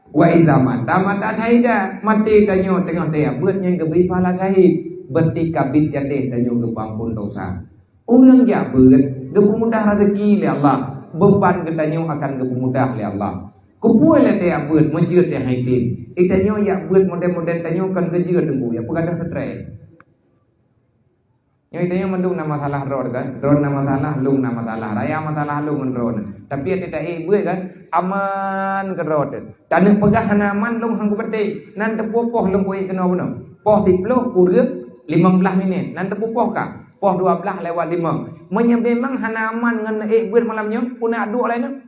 Wa iza mata, mata syahida, maté tanyoe teungoh tajak beuet nyang geubri pahala syahid, berarti ka biet jadeh tanyoe geupeuampon desya. Ureueng jak beuet geupeumudah raseuki lé Allah, beuban geutanyoe akan geupeumudah lé Allah. Keupeue lé tajak beuet meujeuet nyang hai tem? Di tanyoe jak beuet model-model tanyoe kon geujeuet teungku, nyang peugadôh stres. Nyoe di tanyoe mandum na masalah droe kan? Droe na masalah, lôn na masalah, raya masalah lôn ngon droe. Tapi até taék beuet kan? Aman keudroe teuh. Taneuk peugah hana aman lôn han kupatéh. Nan teupeu poh lôn kuék keunoe bunoe. Poh siplôh kureueng limong blaih minét. Nan teupeu poh ka. Poh dua blaih lewat limong. Meunyo memang hana aman ngon ék beuet malam nyoe, peue na duek laén nyoe?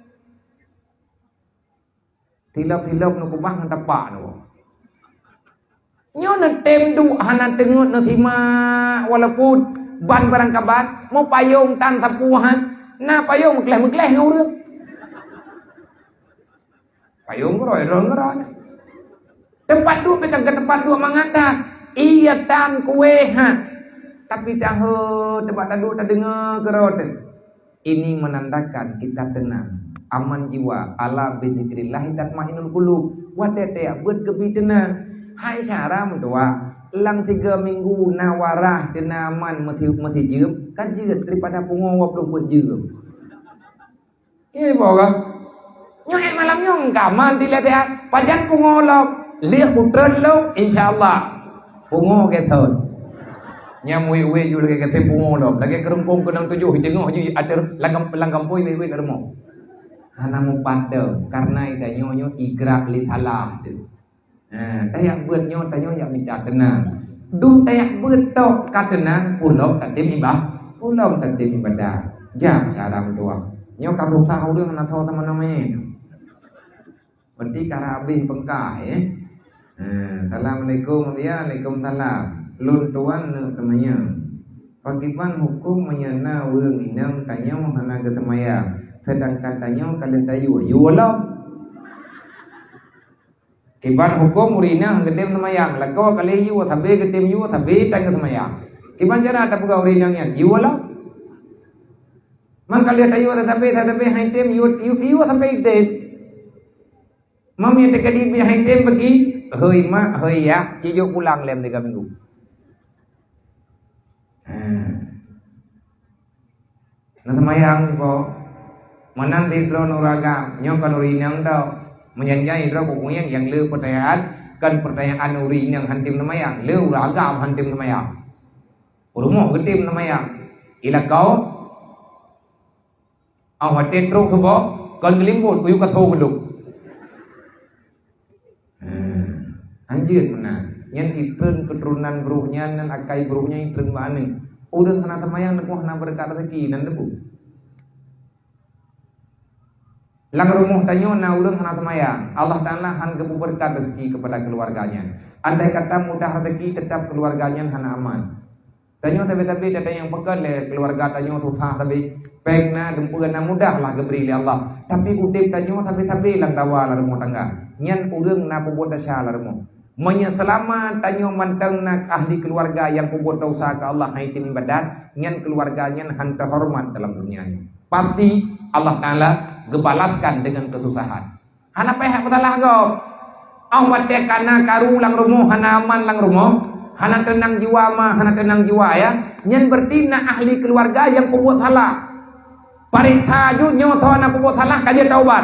Tilok-tilok neukeubah ngon tapak nyoe. Nyoe neutem duek hana teungeut neusimak walaupun ban barangkabat, meupayong tan sapeue han. Na payong meugleh-meugleh ngon ureueng. Payong keurôi, droe keurôi. Teumpat duek pih ka teumpat duek mangat that. Iya tan kuéh ha. Tapi tahu, teubak taduek tadeungoe keurot. Ini menandakan kita tenang, aman jiwa. Ala bizikrillah tatmainnul qulub. Watée tajak beuet keubi tenang. Hai syara meutuah, lam tiga minggu na warah teuna aman meusi-, meusijeuem, ka jeuet daripada pungo dua puluh buet jeuem. Iya, boh kan? Nyoe malam nyoe ka aman di latihan. Pajan pungo lom, lheueh uteuen lom, insya Allah. Pungo keton. Nyang wéh-wéh ju lagée kata pungo lom. Lagée keureumpung keunong tujoh, teungoh ju atur langkam-, langkampoi wéh-wéh rumoh. Hana mupat dong, karena ita nyoe nyoe igrak lé salah tu. Ha, tajak beuet nyoe, tanyoe jak mita teunang. Dum tajak beuet tok ka teunang, pulom tatem iba-, pulom tatem ibadah. Jak salam doa. Nyoe ka susah ureuëng hana tho teuma namanya. Berarti ka habéh pengkah, ya. Ha, assalamualaikum, ya, waalaikumsalam. Lôn tuan neuk teumanyong. Pakriban huköm meunyoe na ureuëng inong tanyoe hana geuseumayang, seudangkan tanyoe ka lheueh tayue, yue lom? Kiban huköm ureuëng inong geutem seumayang, lakoe ka lheueh yue, sabe geutem yue, sabe tan geuseumayang. Kiban cara tapeugah ureuëng inong nyan, yue lom? Man ka lheueh tayue, sabe, sabe hai tem, yue, yue, yue sampai tem. Mami teuka dibi hai tem bagi, hei mak, hei ya, cijok pulang lem tiga minggu. Ha. Na seumayang po, meunan sidroe nuragam, nyoe kon ureuëng inong tau. Meunyan jai droe bukuyang nyang le peutanyaan, kon peutanyaan ureuëng inong hantem seumayang, le ureuëng agam hantem seumayang. Rumoh geutem seumayang. Ilakau, ah, watée trok suboh, kon geulimbot, kuyue ka tho geulok. Ha, anjeut meunan. Nyan itreun keuturonan brok nyan, nan akai brok nyan itreun bak aneuk. Ureuëng hana seumayang, teupeu hana beureukat rezeki, nan teupeu. Lam rumoh tanyoe na ureuëng hana seumayang, Allah Taala han geupeubeureukat rezeki keupada keuluwarga nyan. Andai kata mudah rezeki, teutap keuluwarga nyan hana aman. Tanyoe sabe-sabe, tanyoe nyang peugah lé keuluwarga tanyoe susah sabe. Péng na, dumpeue na, mudah lah geubri lé Allah. Tapi udeb tanyoe sabe-sabe lam dawa lam rumoh tangga. Nyan ureuëng na peubuet desya lam rumoh. Meunyoe seulama tanyoe mantong na ahli keuluwarga nyang peubuet desya keu Allah, han item ibadat, nyan keuluwarga nyan han teuhoreumat dalam dunia nyoe. Pasti Allah Taala geubalaskan deungon keususahan. Hana payah peusalah gob. Óh watée ka na karu lam rumoh, hana aman lam rumoh, hana teunang jiwa ma, hana teunang jiwa ayah, nyan berarti na ahli keuluwarga nyang peubuet salah. Pareksa ju nyoe soe na peubuet salah ka jeuet taubat.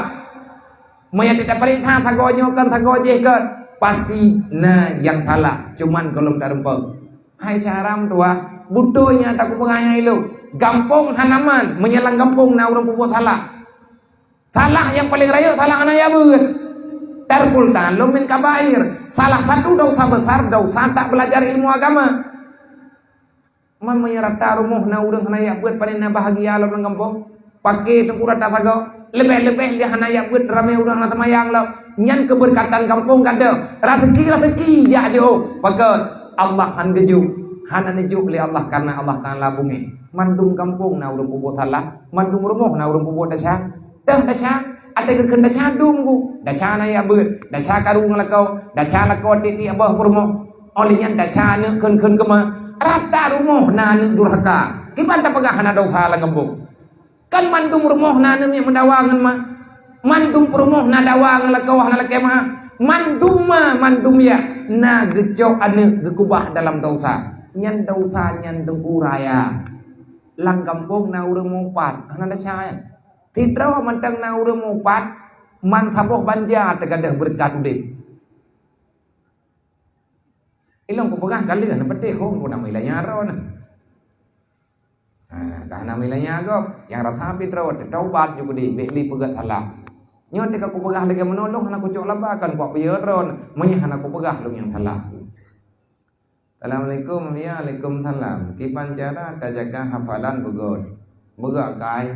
Meunyoe teuka pareksa sagoe nyoe kon sagoe jih kon, pasti na nyang salah, cuman gohlom tareumpok. Hai syara meutuah, beutôi nyang takupeugah nyan ilong. Gampông hana aman meunyoe lam gampông na ureuëng peubuet salah. Salah nyang paleng rayeuk, salah hana ya beuet. Tarkul ta'allum min kabair. Salah satu dosa besar, dosa tak belajar ilmu agama. Man meunyoe rata rumoh na ureuëng hana ya beuet, pane na bahagia lom lam gampông. Paké teungku rata sagoe. Leubeh-leubeh lé hana ya beuet, ramé ureuëng hana seumayang lom. Nyan keubeureukatan gampông gadôh. Raseuki-raseuki jak jiôh. Pakon? Allah han geujok. Hana neujok lé Allah, karena Allah Taala beungéh. Mandum gampông na ureuëng peubuet salah, mandum rumoh na ureuëng peubuet desya. Teuh desya, até geukheun desya dum gu. Desya na ya beuet, desya karu ngon lakoe, desya lakoe tiek-tiek boh peurumoh. Óh lheueh nyan desya aneuk kheun-kheun keumah. Rata rumoh na aneuk durhaka. Kiban tapeugah hana dosa lam gampông? Kan mandum rumoh na aneuk nyang meudawa ngon ma. Mandum peurumoh na dawa ngon lakoe hana lakée ma. Mandum ma, mandum ya, na geucok aneuk geukeubah dalam dosa. Nyan dosa nyan teungku raya. Lam gampông na ureuëng mupat, hana desya nyan. Sidroe mantong na ureuëng mupat, man saboh banja teugadôh beureukat udeb. Ilong kupeugah ka lheueh na peuteh hom, ku na meulanya droe na. Ha, ka hana meulanya gob, nyang rasa pih droe teutobat ju keudeh, bék lé peugah salah. Nyoe teuka kupeugah lagée meunolong hana kucok laba kan kuak peue droe na, meunyoe hana kupeugah lôn nyang salah. Assalamualaikum, ya, waalaikumsalam. Kiban cara tajaga hafalan beugöt? Beugöt kai.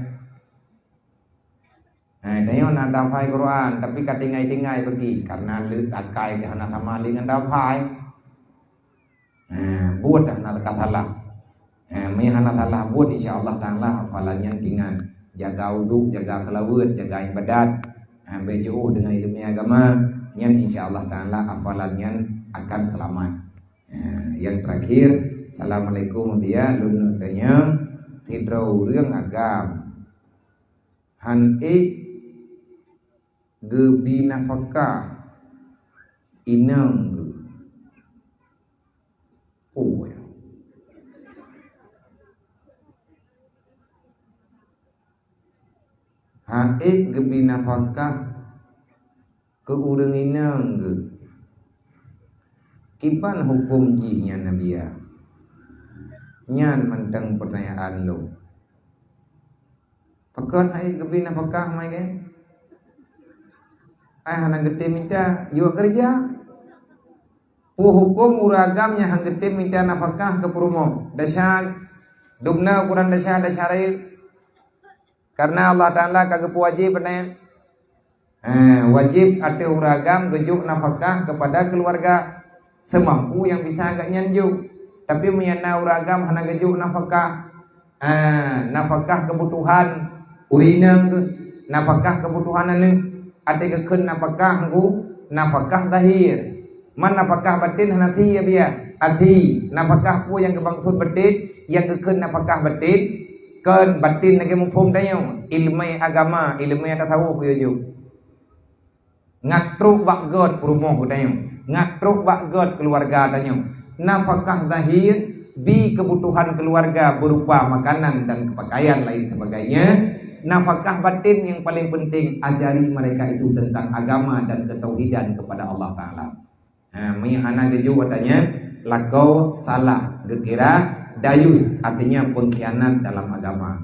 Hai, tanyoe na tahafai Quran, tapi ka tinggai-tinggai bagi, karena le akai ka hana sama le ngon tahafai. Ha, buet dah hana ka salah. Ha, meunyo hana salah buet, insya Allah Taala hafalan nyan tingan. Jaga uduk, jaga selawat, jaga ibadat. Ha, beujuh dengan ilmu agama, nyan insya Allah Taala hafalan nyan akan selamat. Ha, yang terakhir, Assalamualaikum, Abiya. Lôn tanyong, sidroe ureuëng agam han ék geubi nafakah inong geuh. Oh, ya. Han ék geubi nafakah keu ureuëng inong geuh. Kiban huköm jih nyan, Abiya? Nyan mantong peutanyaan lôn. Pakon han ék geubi nafakah mai lé? Ai hana geutem mita, yue keureuja. Peue huköm ureuëng agam nyang han geutem mita nafakah keu peurumoh? Desya, dumna ukuran desya, desya rayeuk. Karena Allah Taala ka geupeuwajéb nyan. Eh, wajéb ateueh ureuëng agam geujok nafakah kepada keuluwarga seumampu nyang bisa gobnyan jok. Tapi meunyoe na ureuëng agam hana geujok nafakah, eh, nafakah keubutuhan ureuëng inong, nafakah keubutuhan aneuëk, ateueh geukheun nafakah ngon nafakah zahir. Man nafakah batin hana si, Abiya? Até. Nafakah peue nyang geumaksud batin? Nyang geukheun nafakah batin, kon batin lagée muphom tanyoe, iéleumé agama, iéleumé tasawuf geuyue jok. Ngat trok bak gét peurumoh geutanyoe, ngat trok bak gét keuluwarga tanyoe. Nafakah zahir, bi keubutuhan keuluwarga beurupa makanan dan pakaian lain sebagainya. Nafakah batin nyang paleng peunteng, ajari mereka itu tentang agama dan keutauhidan kepada Allah Taala. Ha, meunyoe hana geujok ata nyan, lakoe salah, geukira dayus, artinya pengkhianat dalam agama.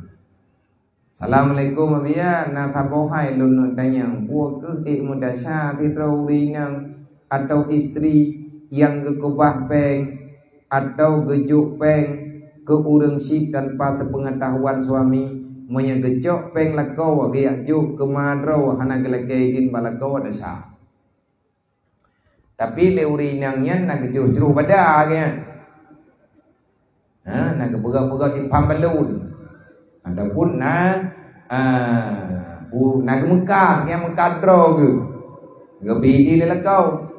Assalamualaikum, Abiya. Na saboh hai lôn neuk tanyong, peue kheueh ék meudesya sidroe ureuëng inong atau istri nyang geukeubah péng atau geujok péng keu ureuëng syik tanpa sepeungatahuan suami? Meunyoe geucok péng lakoe geujak jok keu ma droe hana geulakée idin bak lakoe, desya. Tapi lé ureuëng inong nyan na geucroh-croh bada geuh nyan. Ha, na geupeugah-peugah di pam balon. Ataupun na, ah, bu-, na geumeukat, nyang meukat droe geuh. Geubi di lé lakoe.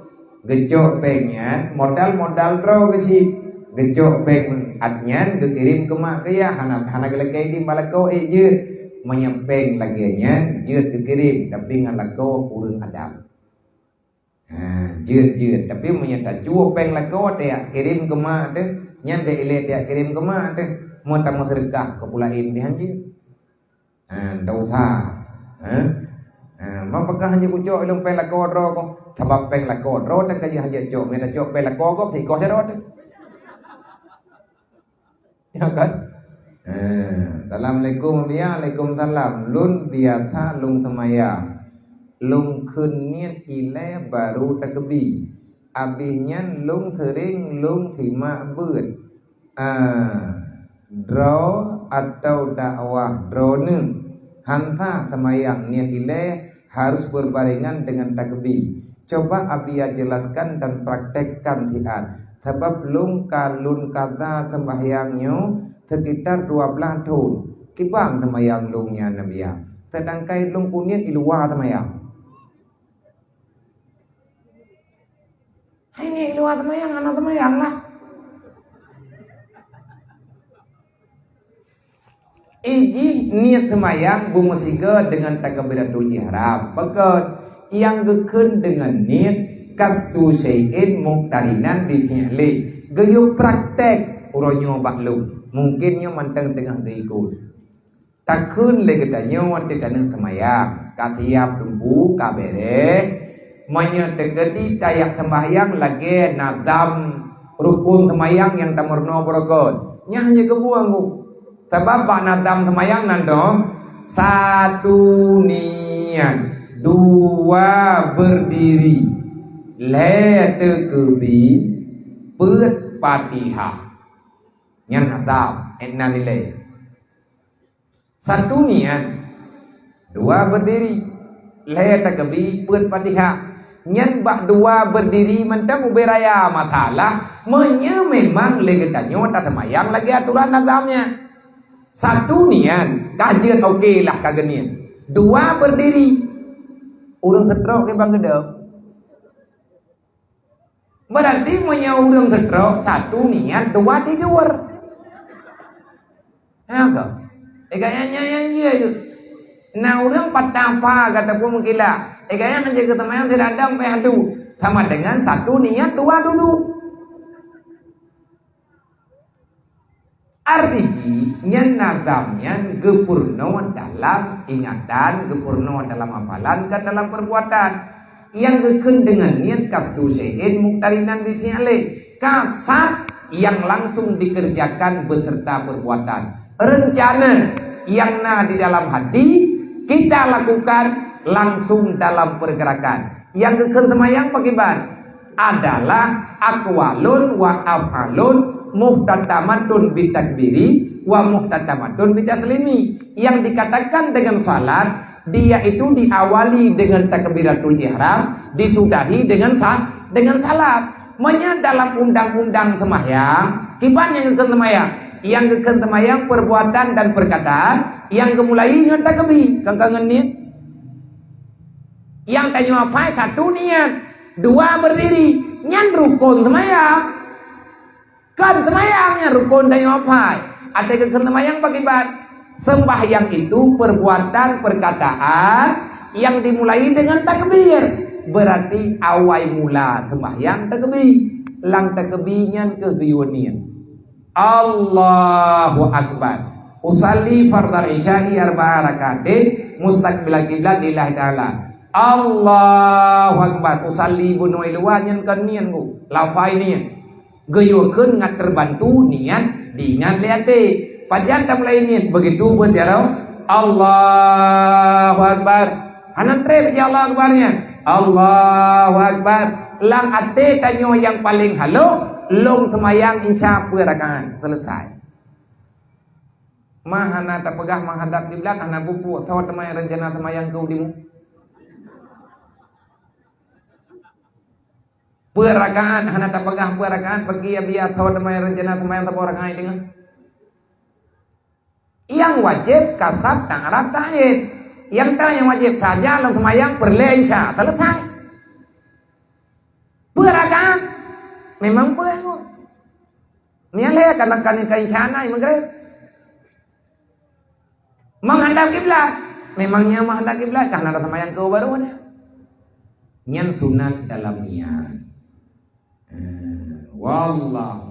Geucok péng nyan, modal-modal droe geuh cit. Geucok péng at nyan geukirém keu mak keu yah, hana, hana geulakée idin bak lakoe, ék jeuet. Meunyoe péng lagée nyan, jeuet geukirém, tapi ngon lakoe ureuëng adat. Ha, jeuet-jeuet. Tapi meunyoe tacue péng lakoe tajak kirém keu mak teuh, nyan bék ilée tajak kirém keu mak teuh. Meu tameuseudeukah keu peue laén pih han jeuet. Ha, dosa. Ha? Ha, ma pakon han jeuet kucok lôn péng lakoe droe ko? Sabab péng lakoe droe teuh ka jeuet han jeuet cok. Meunyoe tacok péng lakoe gob, sikoh sidroe teuh. Ya kan? Eh, assalamualaikum, Abiya. Waalaikumsalam. Lôn biasa lôn seumayang. Lôn kheun niet ilée barô takeubi. Abéh nyan lôn seuring lôn simak beuet, ah, droe atau dakwah droeneuh. Han sah seumayang niet ilée harus berbarengan dengan takeubi. Coba Abiya jelaskan dan praktekkan siat, sabab lôn ka lôn kaza seumbahyang nyoe sekitar dua blaih thon. Kiban seumayang lôn nyan, Abiya, seudangkan lôn keu niet i luwa seumayang. Hai niet i luwa seumayang, hana seumayang lah. Ijih niet seumayang beumeusigoe deungon takbiratul ihram. Pakon? Nyang geukheun deungon niet qasdu syai'in muqtarinan bi fi'lih. Geuyue praktek uroe nyoe bak lôn. Mungken nyoe mantong teungoh geuikot. Takheun lé geutanyoe watée taneuk seumayang, ka siab teumpu, ka béréh. Meunyoe teukeudi tajak seumayang lagée nazam rukun seumayang nyang tameurunoe beurukon, nyan hana geubuang ku. Sabab bak nazam seumayang nan dong, satu niat, dua berdiri, lhée teukeubi, peuet Fatihah. Nyan nazam, eh, nan ilée. Satu niat, dua berdiri, lhée takeubi, peuet Fatihah. Nyan bak dua berdiri mantong ubé raya masalah, meunyoe memang lé geutanyoe taseumayang lagée aturan nazam nyan. Satu niat, ka jeuet oke lah ka geuniet. Dua berdiri, ureuëng seutrok kiban geudong. Berarti meunyoe ureuëng seutrok, satu niat, dua tidur. Nah, ka. Eh, ka nyang, nyang, nyang jih tu. Na ureuëng patah pha ka teupeu meukilak. Eh, ka nyang jih keu seumayang sidadang pih adu. Sama dengan satu niat, dua dudu. Arti jih nyan, nazam nyan geupeurunoe dalam ingatan, geupeurunoe dalam hafalan, dan dalam perbuatan. Nyang geukheun deungon niet, qasdu syai'in muqtarinan bi fi'lih. Kasad yang langsung dikerjakan beserta perbuatan. Rencana yang na di dalam hati kita lakukan langsung dalam pergerakan. Nyang geukheun seumayang pakriban? Adalah aqwalun wa af'alun muhtatamatun bitakbiri wa muhtatamatun bitaslimi. Yang dikatakan dengan salat, dia itu diawali dengan takbiratul ihram, disudahi dengan sa-, dengan salam. Meunyoe dalam undang-undang seumayang, kiban nyang geukheun seumayang? Nyang geukheun seumayang perbuatan dan perkataan, nyang geumulai ngon takbir, kon ka ngon niet. Nyang tanyoe apai satu niet, dua berdiri, nyan rukon seumayang. Kon seumayang nyan rukon tanyoe apai. Até geukheun seumayang pakriban? Sembahyang itu perbuatan, perkataan yang dimulai dengan takbir. Berarti awai mula sembahyang takbir. Lam takbir nyan keuh geuyue niet. Allahu Akbar. Usalli fardal isya'i arba'a rakaatin mustaqbilal qiblat lillahi ta'ala. Allahu Akbar. Usalli bunoe luwa nyan kon niet ku. Lafai niet. Geuyue kheun ngat teubantu niet diingat lé até. Pajan tamulai niet begitu beuet jaroe. Allahu Akbar. Hana treb ji Allahu Akbar nyan. Allahu Akbar. Lam até tanyoe nyang paleng halôh, lôn seumayang insya peuet rakaat, selesai. Ma hana tapeugah meuhadab kiblat, hana bukuk, soe teuma rencana seumayang keu dimu. Peuet rakaat, hana tapeugah peuet rakaat, peuki ya biasa teuma rencana seumayang saboh rakaat deungoe. Nyang wajéb kasab ta'arab ta'yid. Nyang ta nyang wajéb saja lam seumayang peureulée insya, selesai. Peuet rakaat? Memang peuet ngon. Nyan lé ka na ka insya na meugreb. Meuhadab kiblat. Memang nyan meuhadab kiblat, ka na seumayang keu baru nyan. Nyan sunat dalam niat. Eh, wallahu